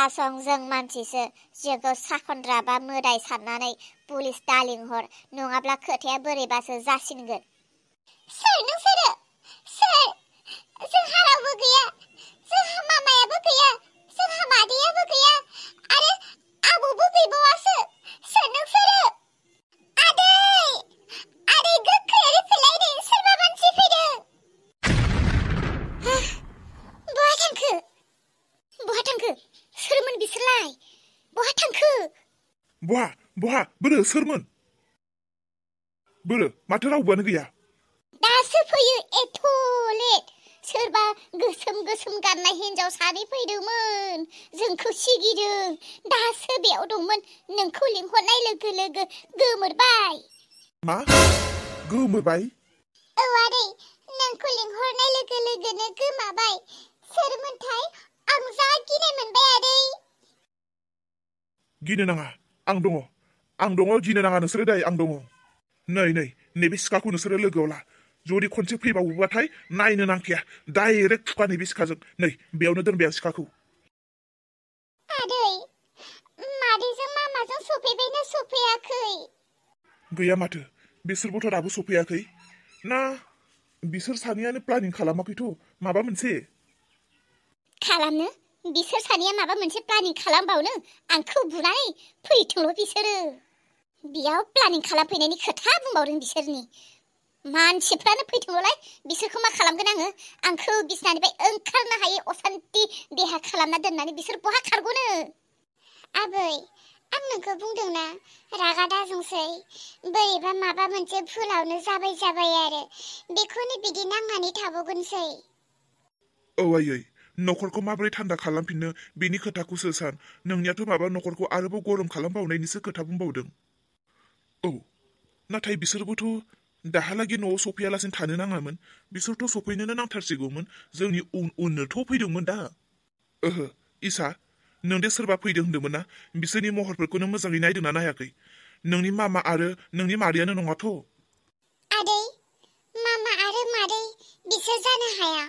खोनासं जों मानसिसो जोंखौ साखनद्रा बा मोदाय साननानै पुलिस दालिंहर नङाब्ला खोथाया बोरैबासो जासिनगोन। सोर नोंसोरो? सोर? जोंहा रावबो गैया, जोंहा मामायाबो गैया, जोंहा मादैयाबो गैया आरो आबौबो गैबावासो। सोर नोंसोरो? आदै! आदै गोख्रैयारि फैलायनो सोरबा मानसि फैदों। बहा थांखो? बहा थांखो? सोरमोन बिसोरलाय? बहा थांखो? बहा बोरो सोरमोन? बोरो माथो रावबोआनो गैया? दासो फैयो एथ' लेट। सोरबा गोसोम गोसोम गाननाय हिनजाव सानै फैदोंमोन, जोंखौ सिगिदों। दासो बेयाव दंमोन, नोंखौ लिंहरनाय लोगो लोगो गोमोरबाय। मा? गोमोरबाय? औ आदै, नोंखौ लिंहरनाय लोगो लोगोनो गोमाबाय। सोरमोनथाय? आं जा गिनाय मोनबाय आदै। गिनो नाङा, आं दङ गिनो नाङा नोंसोरो दाय आं दङ। नै नैबे सिखाखौ नोंसोरो लोगोआव ला। जुदि खनसे फैबावोबाथाय नायनो नांखाया, डाइरेक्ट थुखा नैबे सिखाजों। नै बेयावनो दोनबाय आं सिखाखौ। आदै, मादैजों मामाजों सफैबायना सफैयाखै? गैया माथो, बिसोरबोथ' दाबो सफैयाखै। ना बिसोर सानैयानो प्लानिं खालामाखैथ' माबा मोनसे? खालामनो? बिसोर सानैया माबा मोनसे प्लानिं खालामबावनो? आंखौ बुनानै फैथोंल' बिसोरो। बेयाव प्लानिं खालामफैनायनि खोथा बुंबावदों बिसोरनि। मानसिफ्रानो फैथोंल'लाय, बिसोरखौ मा खालामगोन आङो? आंखौ बिसनानिफ्राय ओंखारनो हायै असान्थि देहा खालामना दोननानै बिसोर बहा खारग'नो? आबै, आं नोंखौ बुंदोंना, रागा दाजोंसै। बोरैबा माबा मोनसे भुलावनो जाबाय आरो बेखौनो बिदि नांनानै थाबावगोनसै। औ आयै, न'खरखौ माबोरै थान्दा खालामफिननो बेनि खोथाखौसो सान। नोंनियाथ' माबा न'खरखौ आरोबाव गरम खालामबावनायनिसो खोथा बुंबावदों। औ, नाथाय बिसोरबोथ' दाहालागै न'आव सफैयालासिनो थानो नाङामोन। बिसोरथ' सफैनोनो नांथारसिगौमोन। जोंनि उननोथ' फैदोंमोन दा। ओहो, इसा, नों दे सोरबा फैदों होनदोंमोन ना, बिसोरनि महरफोरखौ नों मोजाङै नायदोंना नायाखै? नोंनि मामा आरो नोंनि मादैयानो नङाथ'? आदै, मामा आरो मादै बिसोर जानो हाया।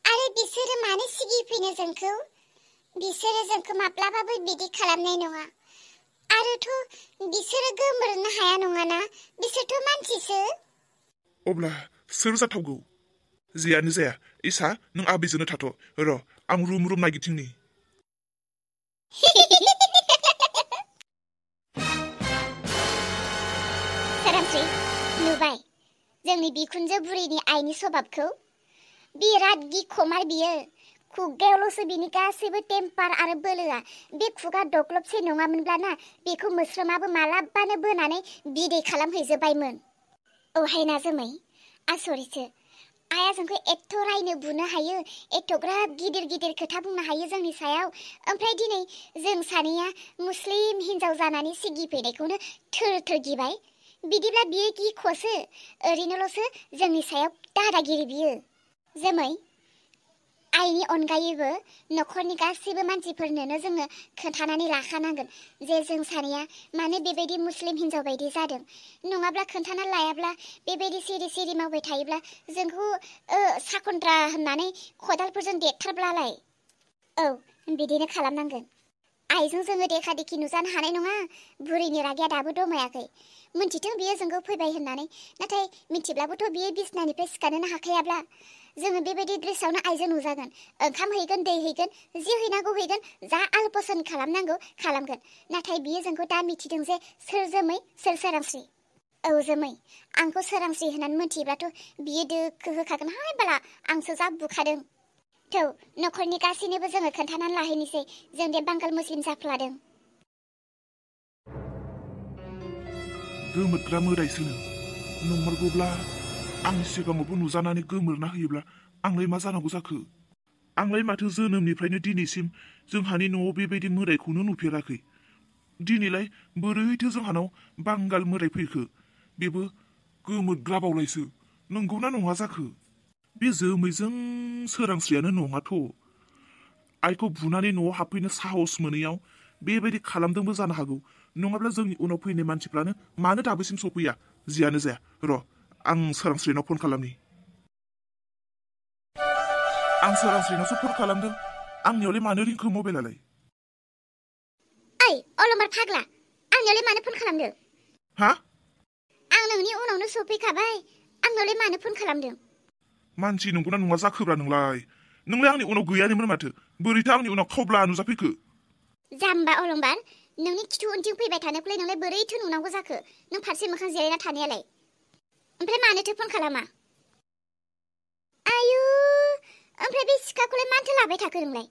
आरो बिसोरो मानो सिगिफैनो जोंखौ? बिसोरो जोंखौ माब्लाबाबो बिदि खालामनाय नङा। आरोथ' बिसोरो गोमोरनो हाया नङाना, बिसोरथ' मानसिसो। अब्ला सोर जाथावगौ? जियानो जाया, इसा नों आबैजोंनो थाथ'। र' आं रुम नागिरथिंनि। सोरांस्रि, नुबाय जोंनि बिखुनजो बुरैनि आइनि सभाबखौ? बिराद गिखमार बियो। खुगायावल'सो बिनि गासैबो टेम्पार आरो बोलोआ। बे खुगा दग्लबसे नङामोनब्लाना बेखौ मोस्रोमाबो मालाबानो बोनानै बिदै खालामहैजोबबायमोन। औ हायना जोमै, आसरितसो। आइया जोंखौ एथ' रायनो बुनो हायो, एथ'ग्राब गिदिर खोथा बुंनो हायो जोंनि सायाव। ओमफ्राय दिनै जों सानैया मुस्लिम हिन्जाव जानानै सिगिफैनायखौनो थोर गिबाय। बिदिब्ला बियो गिख'सो, ओरैनोल'सो जोंनि सायाव दादागिरि बियो। जोमै, आइनि अनगायैबो न'खरनि गासैबो मानसिफोरनोनो जोङो खोन्थानानै लाखानांगोन जे जों सानैया मानो बेबायदि मुस्लिम हिन्जाव बायदि जादों। नङाब्ला खोन्थाना लायाब्ला बेबायदि सिरि मावबाय थायोब्ला जोंखौ साखनद्रा होननानै खदालफोरजों देथारब्लालाय। औ, बिदिनो खालामनांगोन। आइजों जोङो देखा देखि नुजानो हानाय नङा। बुरैनि रागाया दाबो दमायाखै। मिन्थिथों बियो जोंखौ फैबाय होननानै, नाथाय मिथिब्लाबोथ' बियो बिसनानिफ्राय सिखारनोनो हाखायाब्ला जोङो बेबायदि ड्रेसावनो आइजों नुजागोन। ओंखाम हैगोन, दै हैगोन, जि हैनांगौ हैगोन, जा आल पसन खालामनांगौ खालामगोन। नाथाय बियो जोंखौ दा मिथिदों जे सोर जोमै, सोर सोरांस्रि। औ जोमै, आंखौ सोरांस्रि होननानै मिथियोब्लाथ' बियो दोखो होखागोनहाय बाला, आंसो जा बुखादों। थौ, न'खरनि गासैनोबो जोङो खोन्थानानै लाहैनोसै जों दे बांगाल मुस्लिम जाफ्लादों। गोमोरग्रा मोदायसोनो नंमारगौब्ला आंनि सिगाङावबो नुजानानै गोमोरना होयोब्ला आंलाय मा जानांगौ जाखो? आंलाय माथो जोनोमनिफ्रायनो दिनैसिम जोंहानि न'आव बेबायदि मोदायखौनो नुफेराखै। दिनैलाय बोरैथो जोंहानाव बांगाल मोदाय फैखो? बेबो गोमोरग्रा बावलायसो। नंगौना नङा जाखो? बे जोमैजों सोरांस्रियानो नङाथ'। आइखौ बुनानै न'आव हाबफैनो साहस मोनैयाव बेबायदि खालामदोंबो जानो हागौ। नङाब्ला जोंनि उनाव फैनाय मानसिफ्रानो मानो दाबोसिम सफैया? जियानो जाया, र' आं सोरांस्रिनाव फन खालामनि। आं सोरांस्रिनावसो फन खालामदों। आंनियावलाय मानो रिंखो मबाइलालाय? ओइ अलंबार फाग्ला आंनियावलाय मानो फन खालामदों हा आं नोंनि उनावनो सफैखाबाय आंनावलाय मानो फन खालामदों मानसि नंगौना नङा जाखोब्रा नोंलाय आंनि उनाव गैयानोमोन माथो बोरैथो आंनि उनाव खावब्ला नुजाफैखो जाम्बा अलंबार नोंनि खिथु उनथिं फैबाय थानोखौलाय नोंलाय बोरैथो नुनांगौ जाखो नों फारसे मोखां जिरायना थानायालाय ओमफ्राय मानोथो फन खालामा आयु ओमफ्राय बे सिखाखौलाय मानोथो लाबाय थाखो नोंलाय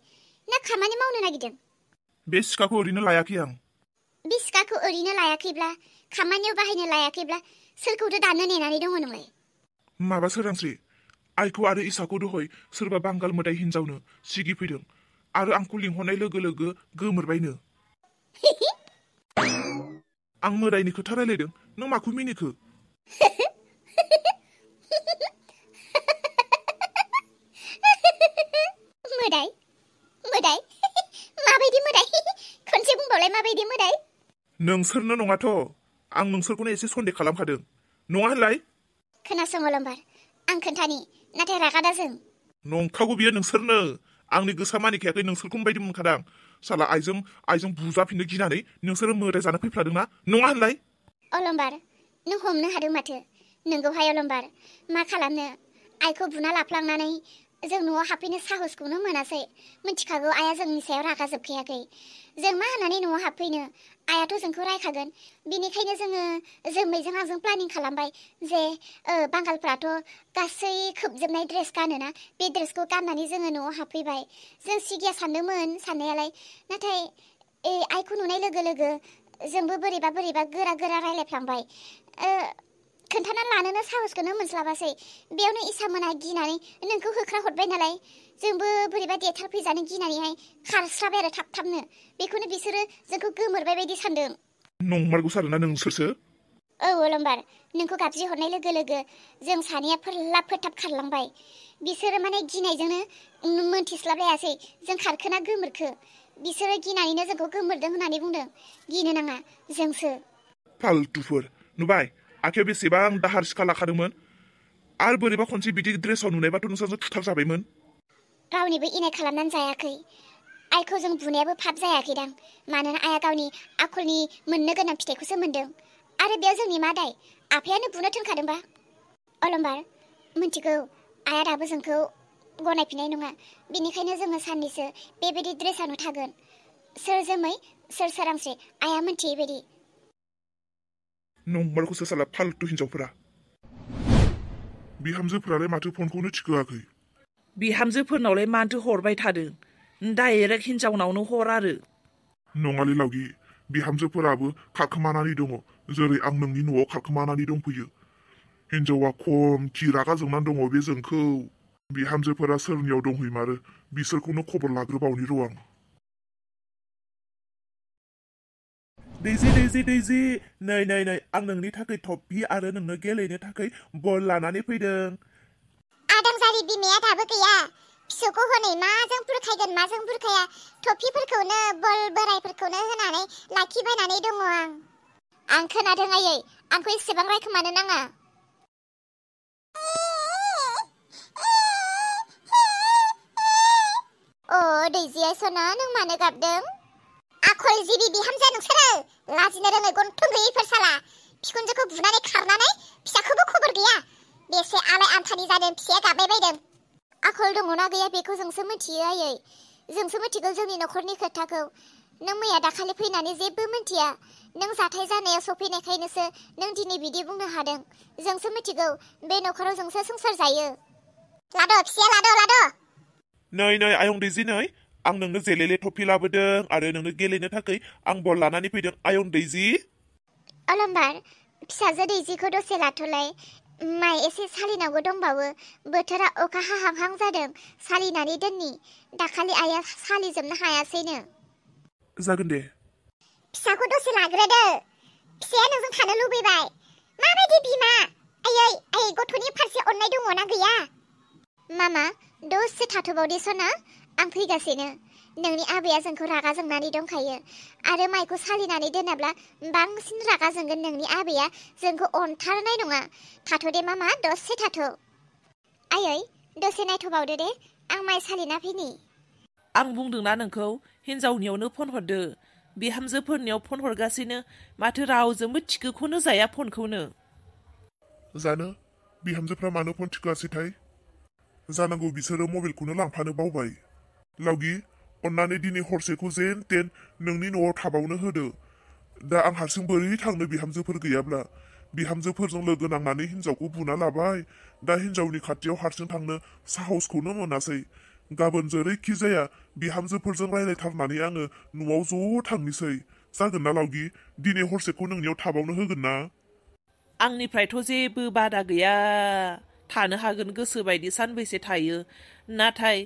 ना खामानि मावनो नागिरदों बे सिखाखौ ओरैनो लायाखै आं बे सिखाखौ ओरैनो लायाखैब्ला खामानियाव बाहायनो लायाखैब्ला सोरखौथो दानो नेनानै दङ नोंलाय माबा सोरांस्रि आइखौ आरो इसाखौ दहाय सोरबा बांगाल मोदाय हिनजावनो सिगिफैदों आरो आंखौ लिंहरनाय लोगो लोगो गोमोरबायनो आं मोदायनि खोथा रायलायदों नों माखौ मिनिखो मोदाय मोदाय माबायदि मोदाय खनसे बुंबावलाय माबायदि मोदाय नोंसोरनो नङाथ' आं नोंसोरखौनो एसे सन्देह खालामखादों नङा होनलाय खोनासं अलंबार आं खोन्थानि नाथाय रागा दाजों नंखागौ बियो नोंसोरनो आंनि गोसोआ मानिखायाखै नोंसोरखौ बायदि मोनखादां साला आइजों बुजाफिननो गिनानै नोंसोरो मोदाय जानो फैफ्लादोंना नङा होनलाय अलंबार नों हमनो हादों माथो नोंगौहाय अलंबार मा खालामनो आइखौ बुना लाफ्लांनानै जों न'आव हाबफैनो साहसखौनो मोनासै मिथिखागौ आइया जोंनि सायाव रागा जोबखायाखै जों मा होननानै न'आव हाबफैनो आइयाथ' जोंखौ रायखागोन बिनिखायनो जोङो जोमैजों आंजों प्लानिं खालामबाय जे बांगालफ्राथ' गासै खोबजोबनाय ड्रेस गानोना बे ड्रेसखौ गाननानै जोङो न'आव हाबफैबाय जों सिगिया सानदोंमोन साननायालाय नाथाय आइखौ नुनाय लोगो लोगो जोंबो बोरैबा गोरा रायलायफ्लांबाय खोन्थानानै लानोनो साहसखौनो मोनस्लाबासै बेयावनो इसा मोना गिनानै नोंखौ होख्रा हरबाय नालाय जोंबो बोरैबा देथारफैजानो गिनानैहाय खारस्राबाय आरो थाबनो बेखौनो बिसोरो जोंखौ गोमोरबाय बायदि सानदों नंमारगौ सारोना नोंसोरसो औ अलंबार नोंखौ गाबज्रि हरनाय लोगो लोगो जों सानैया फोरलाब फोथाब खारलांबाय बिसोरो माने गिनायजोंनो मोनथिस्लाबलायासै जों खारखोना गोमोरखो बिसोरो गिनानैनो जोंखौ गोमोरदों होननानै बुंदों गिनो नाङा जोंसो फालतुफोर नुबाय आखायाव बेसेबां दाहार सिखा लाखादोंमोन आरो बोरैबा खनसे बिदि ड्रेसाव नुनायबाथ' नोंसोरजों थुथार जाबायमोन रावनिबो इनाय खालामनानै जायाखै आइखौ जों बुनायाबो फाब जायाखैदां मानोना आइया गावनि आखलनि मोननो गोनां फिथाइखौसो मोनदों आरो बेयाव जोंनि मा दाय आफायानो बुनो थिनखादोंबा अलंबार मिथिगौ आइया दाबो जोंखौ गनायफिननाय नङा बिनिखायनो जोङो साननैसो बेबायदि ड्रेसावनो थागोन सोर जोमै सोर सोरांस्रि आइया मिथियै बायदि नंमारगौसो साला फालतु हिनजावफोरा बिहामजोफोरालाय माथो फनखौनो थिखोआखै बिहामजोफोरनावलाय मानोथो हरबाय थादों डाइरेक्ट हिनजावनावनो हर आरो नङालै लावगि बिहामजोफोराबो खारखोमानानै दङ जेरै आं नोंनि न'आव खारखोमानानै दंफैयो हिनजावा खमथि रागा जोंनानै दङ बे जोंखौ बिहामजोफोरा सोरनियाव दंहैमारो बिसोरखौनो खबर लाग्रोबावनि र' आं दैजि नै आं नोंनि थाखाय थफि आरो नोंनो गेलेनो थाखाय बल लानानै फैदों आदामजारि बिमाया दाबो गैया फिसौखौ हनै माजों बुरखायगोन माजों बुरखाया थफिफोरखौनो बल बोरायफोरखौनो होनानै लाखिबायनानै दङ आं खोनादों आयै आंखौ एसेबां रायखोमानो नाङा अ दैजिया सना नों मानो गाबदों आखल जिबि बिहामजो नोंसोरो लाजिनो रोङै गन्थं गैयैफोर साला बिखुनजोखौ बुनानै खारनानै फिसाखौबो खबर गैया बेसे आलाय आमथानि जादों फिसाया गाबबाय बायदों आखल दङना गैया बेखौ जोंसो मिथियो आयै जोंसो मिथिगौ जोंनि न'खरनि खोथाखौ नों मैया दाखालि फैनानै जेबो मिथिया नों जाथाय जानायाव सफैनायखायनोसो नों दिनै बिदि बुंनो हादों जोंसो मिथिगौ बे न'खराव जोंसो संसार जायो लाद' फिसाया लाद' नै आयं दैजि नै आं नोंनो जेलेले थफि लाबोदों आरो नोंनो गेलेनो थाखाय आं बल लानानै फैदों आयं दैजि अलंबार फिसाजो दैजिखौ दसे लाथ'लाय माइ एसे सालिनांगौ दंबावो बोथोरा अखा हाहांहां जादों सालिनानै दोननि दाखालि आइया सालिजोबनो हायासैनो जागोन दे फिसाखौ दसे लाग्रोदो फिसाया नोंजों थानो लुबैबाय माबायदि बिमा आयै गथ'नि फारसे अननाय दङना गैया मामा दसे थाथ'बावदे सना आं फैगासिनो नोंनि आबैया जोंखौ रागा जोंनानै दंखायो आरो माइखौ सालिनानै दोनाब्ला बांसिन रागा जोंगोन नोंनि आबैया जोंखौ अनथारनाय नङा थाथ'दे मामा दसे थाथ' आयै दसे नायथ'बावदो दे आं माइ सालिना फैनि आं बुंदोंना नोंखौ हिनजावनियावनो फन हरदो बिहामजोफोरनियाव फन हरगासिनो माथो रावजोंबो थिखोखौनो जाया फनखौनो। जानो बिहामजोफ्रा मानो फन थिखोआसैथाय? जानांगौ बिसोरो मबाइलखौनो लांफानो बावबाय। लावगि अन्नानै दिनै हरसेखौ जेन तेन नोंनि न'आव थाबावनो होदो। दा आं हारसिं बोरै थांनो बिहामजोफोर गैयाब्ला? बिहामजोफोरजों लोगो नांनानै हिन्जावखौ बुना लाबाय। दा हिन्जावनि खाथियाव हारसिं थांनो साहसखौनो मोनासै। गाबोन जेरैखि जाया बिहामजोफोरजों रायलायथारनानै आङो न'आव ज' थांनोसै। जागोन ना लावगि? दिनै हरसेखौ नोंनियाव थाबावनो होगोन ना? आंनिफ्रायथ' जेबो बादा गैया, थानो हागोन गोसोबायदि सानबैसे थायो। नाथाय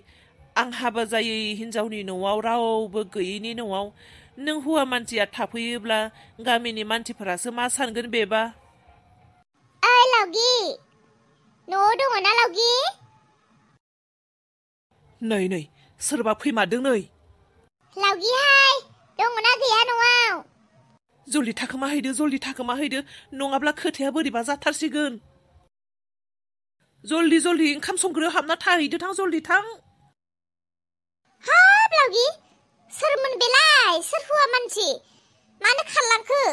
आं हाबा जायै हिन्जावनि न'आव रावबो गैयैनि न'आव नों हौवा मानसिया थाफैयोब्ला गामिनि मानसिफोरासो मा सानगोन बेबा? ओइ लावगि, न'आव दङ ना लावगि? नै सोरबा फैमारदों नै। लावगिहाय, दङना गैया न'आव? जल्दि थाखोमा हैदो नङाब्ला खोथाया बोरैबा जाथारसिगोन। जल्दि ओंखाम संग्रायाव हाबना थाहैदो थां, जल्दि थां। हाब लावगि, सोरमोन बेलाय? सोर हौवा मानसि? मानो खारलांखो?